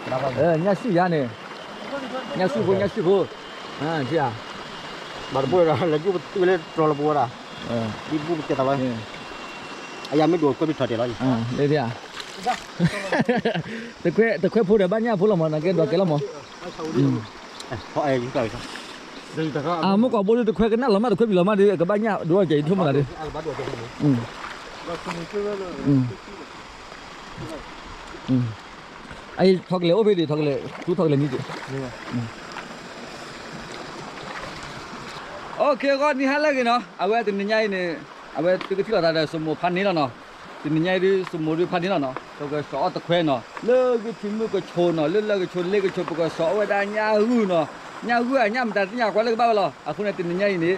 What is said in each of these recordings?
ညၣ်ဆံၣ်ယါန့ၣ်, ညၣ်ဆံၣ်ဖိ ညၣ်ဆံၣ်ဖိ, ဘၣ်တဘိဒီး လဲၤဒူၣ်ပတုာ်လၢတြီၤလီၤပဝဲဒၣ်, ဒ်ဘူၣ်ပကဲသးလီၤ, အယၤမ့ၢ်ဒိးကွဲးဘံထီၣ်တဲာ်လီၤ, တခွဲဖိဒီးဘၣ်ညၣ်ဖိလီၤမး နကဲဒွးကဲလီၤမး, အမ့ၢ်ကွၢ်ဘိဒုးတခွဲကနၣ်လီၤမး တခွဲဘံလီၤမးဒီး ကဘၣ်ညၣ်ဒိၣ်ကဲအံၤထိၣ်မးနၤဒီး ထီၣ်ကလဲာ်အိၣ်ဖဲဒံး ထီၣ်ကလဲာ် သူထီၣ်ကလဲာ်နံၤဒံး, အိၣ်ခ့ဂီၢ်နံၤဟါလၢအဂ့ၤနီၤ အဝဲတနံၤညါအံၤန့ၣ်, အဝဲသုကထံၣ်လိာ်သးဒီးစမိၤဖးန့ၢ်လီၤနီၤ, တနံၤညါအံၤဒုး စမိၤဒုးဖးန့ၢ်လီၤနီၤ ပကစီၤအီၣ်တခွဲနီၤ လၢဂ့ၢ်ထံမုၢ်ကဆိးနီၤ လၢလၢကဆိးလ့ကဆိး ပကစီၤအီၣ်ဝဲဒၣ်ညၣ်ဂုၢ်နီၤ, ညၣ်ဂုၢ်အညၣ်မတၤသ့ၣ်ညါကွၢ်လၢကဘၣ်ဝဲလီၤ, အဃိန့ၣ်တနံၤညါအံၤန့ၣ်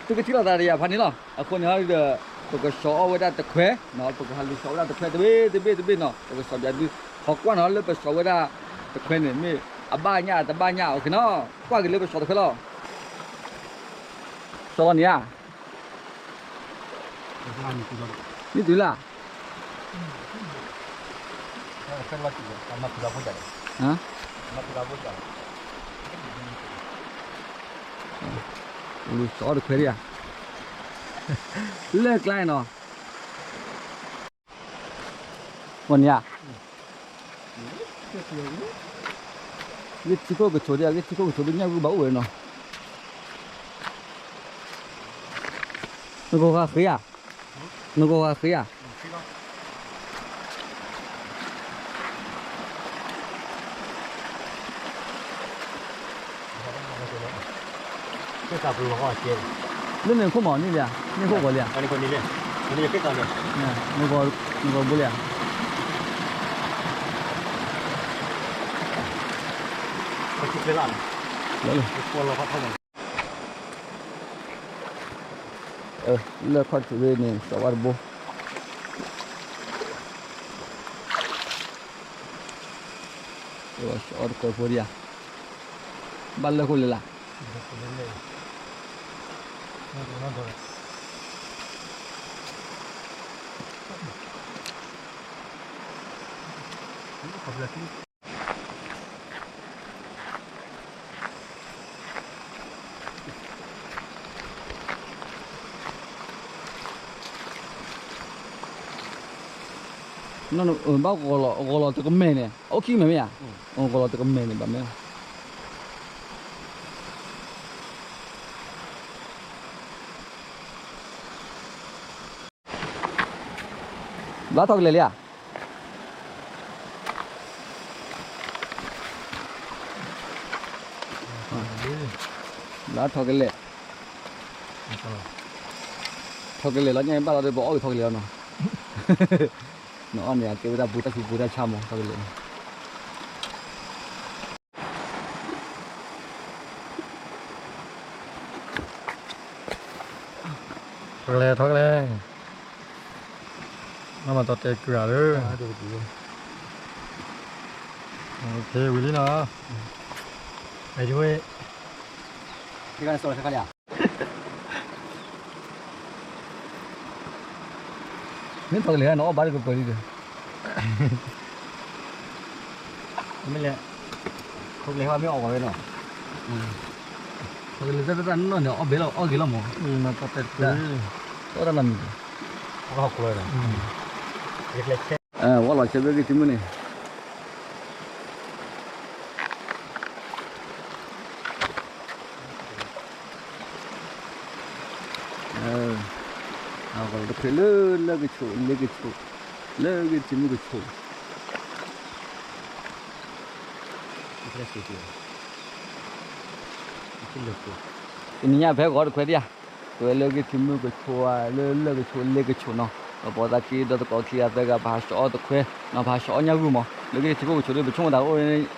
သုကထံၣ်လိာ်သးဒီးယၤဖးန့ၢ်လီၤ, အဃိန့ၣ်ဒီး ပကစီၤအီၣ်ဝဲဒၣ်တခွဲနီၤ ပကဟးလူၤစီၤဝဲဒၣ်တခွဲတဘ့ၣ်တဘ့ၣ်တဘ့ၣ်နီၤ ပကစီၤပျးဒုး ဟီကွၢ်နီၤလၢပစီၤဝဲဒၣ်တခွဲန့ၣ် မ့ၢ်အဘၣ်ညၣ်အတဘၣ်ညၣ် အိၣ်ခ့နီၤ ကွၢ်က့ၤလၢပစီၤတခွဲလီၤ, စီၤလီၤန့ၣ်ဧါ မ့ၢ်တုၤလၢ်, လူၤစီၤအီၣ်တခွဲဒံးဧါ, လၢကျါနီၤ, မ့ၢ်န့ၣ်ဧါ, ဂ့ၢ်ထံခိၣ်ကဆိးဒံးဧါ ဂ့ၢ်ထံခိၣ်ကဆိးဒံး ညၣ်ဂုၢ်ဘၣ်အိၣ်ဝဲနီၤ, နဂီၤဂၤဃ့ဧါ, နဂီၤဂၤဃ့ဧါ လၢန့ၣ်ခိၣ်မးန့ၣ်လံဧါ, န့ၣ်ခိၣ်ဂီၤလံဧါ, နဂီၤဘိလံဧါ, လၢခီၣ်ထံးဝဲန့ၣ် စီၤဝါတဘိ, စီၤအီၣ်တခွဲဖိဒံးဧါ, ဘၣ်လၢခိၣ်လဲၤလၢ် ဘၣ်ဂီၤလီၤတကမဲာ်န့ၣ် အိၣ်ခံမဲာ်မ့ၢ်ဧါ, ဂီၤလီၤတကမဲာ်န့ၣ် ဘၣ်မ့ၢ် ဘျါထီၣ်ကလဲာ်လံဧါ, ဘျါထီၣ်ကလဲာ်, ထီၣ်ကလဲာ်လီၤညါဘၣ်လီၤဒီး ပအီၣ်က့ၤထီၣ်ကလဲာ်လီၤနီၤ, နအီၣ်န့ၣ် အကဲဝဲဒၣ်ဘူးတၢ်ဆူးဘူးတၢ်ဆါမး ထီၣ်ကလဲာ်န့ၣ် ထီၣ်ကလဲာ် ထီၣ်ကလဲာ်, မၤမၤတီတဲကုၤရၤလၢ, ဝံၤလံနီၤ, မ့ၢ်ထီၣ်ကလဲာ် နအီၣ်ဘၣ်တကပၤလံဒီး မ့ၢ်လဲၣ်, ထီၣ်ကလဲာ်ဟဲမ့ၢ်အီၣ်ဝဲနီၤ, ထီၣ်ကလဲာ်တၢ်တၢ်နီၢ်န့ၣ် အီၣ်ဘဲလီၤ အီၣ်ဂ့ၤလီၤမး, အီၣ်တၢ်နီတမံၤ, အီၣ်လီၤဆဲးဖဲဂ့ၢ်ထံမုၢ်န့ၣ်, အဂီၤတခွဲလၢ လၢကဆိး လ့ကဆိး လၢဂ့ၢ်ထံမုၢ်ကဆိး, တနံၤညါဖဲဂီၤတခွဲဒံးဧါ, ပဝဲလၢဂ့ၢ်ထံမုၢ်ကဆိးဧါ လၢလၢကဆိးလ့ကဆိးနီၤ, ပပိာ်သးခံဒီးသကိးချံအသၢဂၤ ပဟးဆှီအီၣ်တခွဲနီၤ, ပဟးဆှီအီၣ်ညၣ်ဂုၢ်မး, လၢဂ့ၢ်ထံခိၣ်ကဆိးဒီး ပဆိကမိၣ်သး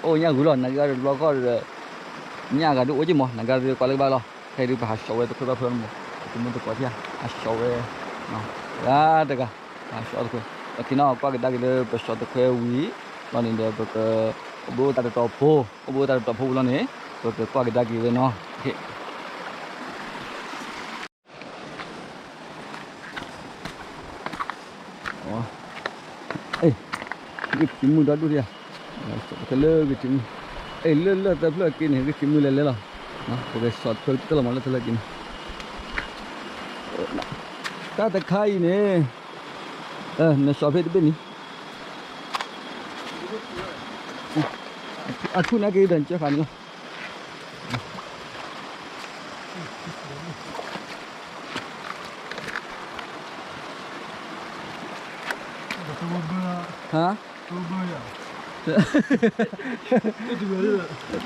အိၣ်ညၣ်ဂုၢ်လီၤ, နကဒီးတဘျီဃီဒီး ညၣ်ဂၤဒုးအိၣ်က့မး, နကဒီးကွၢ်လၢကဘၣ်လီၤ, ခဲအံၤဒုးပဟးဆှီဝဲတခွဲဘၣ်ဖဲမး, ထံမုၢ်သကိးချံ ဟးဆှီဝဲ တဂၤတဂၤ, ဟးဆှီအီၣ်တခွဲ, ပခံနီၤ ကွၢ်ကဒါက့ၤလၢပဆှီတခွဲဝံၤလီၤန့ၣ်ဒီး ပက အိၣ်ဘှံးအိၣ်သးတတီၤဖိ, အိၣ်ဘှံးအိၣ်သးတတီၤဖိဝံၤလီၤန့ၣ် ပကကွၢ်ကဒါက့ၤဝဲနီၤ, ဂ့ၢ်ထံမုၢ်ဒီဒူၣ်ဒံးဧါ, တလၢဂ့ၤထံမုၢ်, အဲၣ်လၢလၢၢ်သၢဖျၢၣ်က့န့ၣ် ဂ့ၤထံမုၢ်လဲၤလဲၤလီၤ. ပကစီၤတဖျၢၣ်တလီၤမးလၢတလၢက့န့ၣ်, တၢ်တခါအံၤန့ၣ်, နစီၤဖဲတဘ့ၣ်န့ၣ်, အထူၣ်နာ်က့ဒီးနကၢဃာ်န့ၣ်လီၤ. ဟါ, တုၤလီၤ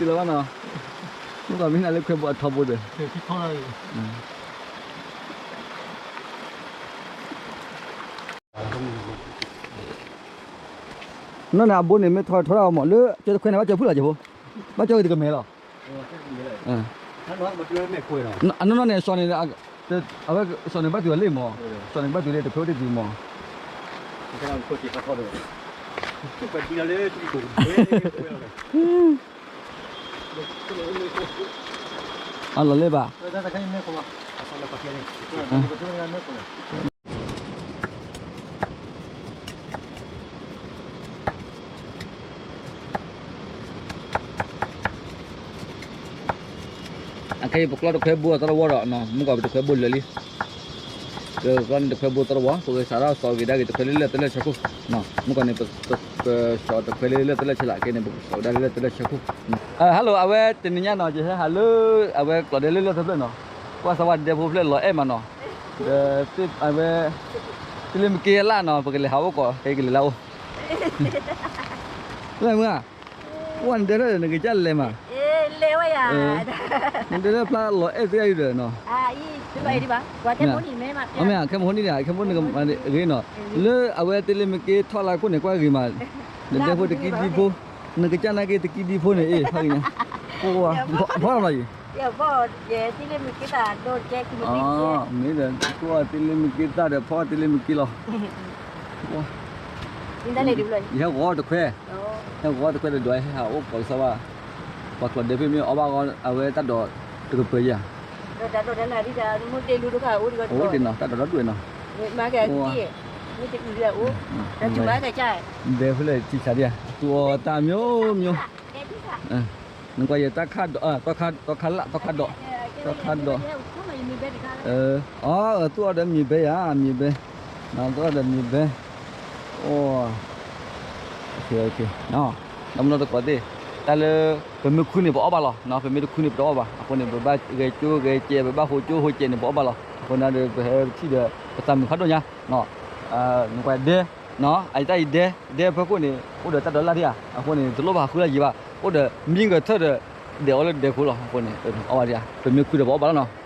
ဘၣ်နီၤ, မုၢ်ကီၢ်မ့ၢ်နၤလၢခွဲးဘိအထီဘိဒီး, နီၢ်န့ၣ်အဘိန့ၣ် မ့ၢ်ထီထီဒၣ်အီၤမး လၢကၠီတခွဲန့ၣ် ဘၣ်ကၠီဖုၣ်လီၤကၠီဖိ, ဘၣ်ကၠီဂ့ၤတကမဲာ်လီၤ. အနီၢ်နီၢ်န့ၣ် စီၤန့ၣ်, အဝဲစီၤန့ၣ်ဘၣ်တုၤအီၤလံမး, စီၤန့ၣ်ဘၣ်တုၤလံ တခွဲအိၣ်တ့ၢ်တုၤမး. အလီၤလၢဘၣ်. အခဲအံၤ ပကျီတခွဲဘိအသီတဝီဒီး မုၢ်ကီၢ်ပတခွဲဘိလၢာ်လံ. ပကျီန့ၣ်တခွဲဘိသီတဝီ ပကစးထီၣ်စီၤဂ့ၤဒၣ်ဂ့ၤတခွဲလၢလၢၢ်တလၢၢ်ဆၢခိၣ်, မုၢ်ကီၢ်န့ၣ် ပစီၤတခွဲလၢလၢၢ်တလၢၢ်ဆၢလၢ် ခဲအံၤန့ၣ် ပကစီၤဝဲဒၣ်လၢလၢၢ်တလၢၢ်ဆၢခိၣ်. Hello အဝဲတနံၤညါနီၤ ယဟဲဟးလၢ အဝဲကျီၢ်ဒဲလၢလၢၢ်သၢဖျၢၣ်နီၤ, ကွၢ်စၢၤဝဲဒဲဖိဖျၢၣ်လီၤအဲၣ်မးနီၤ, ဒီး အဝဲ တလ့မ့ၢ်က့အလၣ်နီၤ ပကလဲၤဟးအိၣ်ကီး ဟဲကလဲၤလၢအိၣ် မုၢ်ဧါ, ကွၢ်နဒဲထီၣ်ဒီး နကစၢ်လဲၤမး, နဒဲထီၣ်ဖျါလီၤအဲၣ်သ့ၣ်အံၤဒီးနီၤ, မ့ၢ်ဧါ, ခဲမဟိန့ၣ် ခဲမဟိန့ၣ်ဂ့ၤနီၤ, လၢအဝဲတလ့မ့ၢ်က့ထီၣ်လၢခိၣ်န့ၣ် ကွၢ်ဂ့ၤမး, နဒဲဖိတကံဒံဖိ, နကစၢ်နာ်က့တကံဒံဖိန့ၣ်အ့ၣ် ဖးဂ့ၤညါ, ဖီလီၤမးအံၤ မ့ၢ်ဒီး ကွၢ်တလ့မ့ၢ်က့သၣ်ဒီး ဖီတလ့မ့ၢ်က့သၣ်ဒီး ဖီတလ့မ့ၢ်က့လီၤ. ယဟဲဂီၤတခွဲ, ဟဲဂီၤတခွဲဒီး ဒွးဟဲဟးအိၣ်ကီးကစီၣ်ဘၣ်, ပှၤကျီၢ်ဒဲဖဲမ့ၢ်အီၣ်ဘၣ်ဂီၤ အဝဲတၢ်ဒိးတကပၢၤယၤ, အိၣ်တ့ၢ်နီၤ တၢ်ဒိးဒီဒူၣ်နီၤ, ဒဲဖဲလဲၣ်ထံဆးဒံး သူအီၤတၢ်မျိုးမျိုး, နကွၢ်ယတၢ်ခါဒီး တခါလၢ တခါဒီး တခါဒီး, အသူအီၤဒီးမ့ၢ်ဘဲယၤ မ့ၢ်ဘဲ, သူအီၤဒီးမ့ၢ်ဘဲယၤ မ့ၢ်ဘဲ, အိၣ်, ဒီမနီတကိးသ့ၣ်, တၢ်လၢ ပမ့ၢ်ခုန့ၣ် ပအီၣ်ဘၣ်လီၤ, ပမ့ၢ်တခုန့ၣ် ပတအီၣ်ဘၣ်, အဃိန့ၣ် ပဘၣ်ဂဲၤကၠိဂဲၤကဲး ပဘၣ်ဟိကၠိဟိကဲးန့ၣ် ပအီၣ်ဘၣ်လီၤ, အဃိန့ၣ်ဒီး ပဟဲထံၣ်ဒီး ပသးမုာ်ဖးဒိၣ်ညါ, နကွၢ်ဒဲ, အတၢ်အံၤဒဲ, ဒဲဖၢခိၣ်န့ၣ် အိၣ်ဒီးတၢ်ဒိးလၢ်ဒံးဧါ, အဃိန့ၣ် တလိၣ်ဘၣ်ဟးဃုလၢ်ယံၤဘၣ်, အိၣ်ဒီးမံဂဲၤထၢၣ်ဒီး ဒဲးအီၤလၢဒဲးခိၣ်လီၤ, အဃိန့ၣ် အီၣ်ဘၣ်ဒံးဧါ, ပမ့ၢ်ခုဒီးပအီၣ်ဘၣ်လီၤနီၤ.